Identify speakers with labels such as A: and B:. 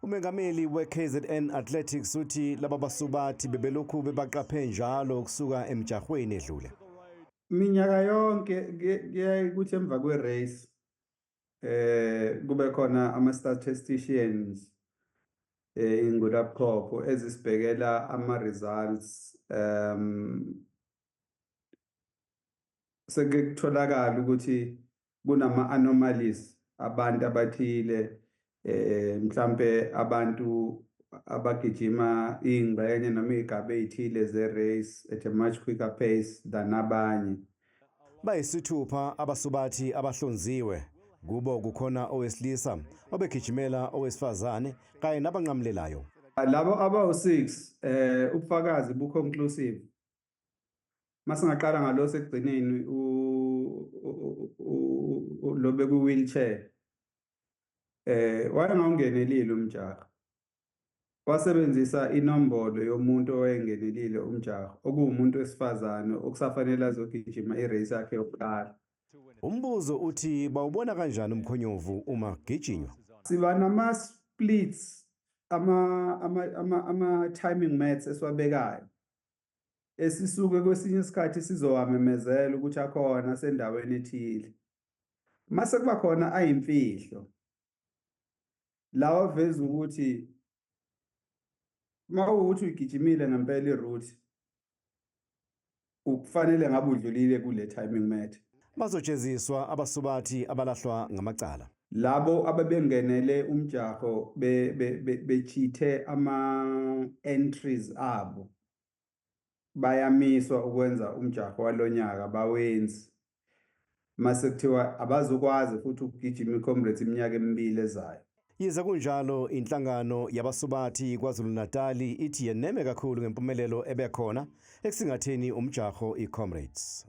A: Umengameli we-KZN Athletics uthi laba basubathi bebelokhu bebaqaphe njalo kusuka emjahweni edlule.
B: Minyaka yonke kuyaye kuthi emva kwe-race kube khona ama-statisticians ingulaphuchopho ezisibhekela ama-results. Seke kutholakala ukuthi kunama-anomalies, abantu abathile, mhlambe abantu abagijima ingxenye noma izigaba ezithile ze-race at a much quicker pace than abanye.
A: Bayisithupha abasubathi abahlonziwe. Kubo kukhona owesilisa obegijimela owesifazane kanye nabanqamulelayo.
B: Labo abawu-6, ubufakazi bu-conclusive. Masingaqala ngalo sekugcineni, lo beku-wheelchair, wayengawungenelile umjaho, wasebenzisa inombolo yomuntu owayengenelile umjaho, okuwumuntu wesifazane okusafanele azogijima i-race yakhe yokuqala.
A: Umbuzo uthi bawubona kanjani umkhonyovu uma kugijinywa?
B: Siba nama-splits, ama-timing mats esiwabekayo, esisuke kwesinye isikhathi sizowamemezela ukuthi akhona sendaweni ethile. Mase kuba khona ayimfihlo lawa aveza ukuthi mawukuthi uyigijimile ngempela i-route, ukufanele ngabe udlulile kule timing mat.
A: Bazojeziswa abasubathi abalahlwa ngamacala.
B: Labo ababengenele umjaho bechithe ama-entries abo bayamiswa ukwenza umjaho walonyaka, bawenzi. Mase kuthiwa abazokwazi futhi ukugijima i-Comrades iminyaka emibili ezayo.
A: Yize kunjalo, inhlangano yabasubathi KwaZulu-Natal ithi yeneme kakhulu ngempumelelo ebekhona ekusingatheni umjaho i-Comrades.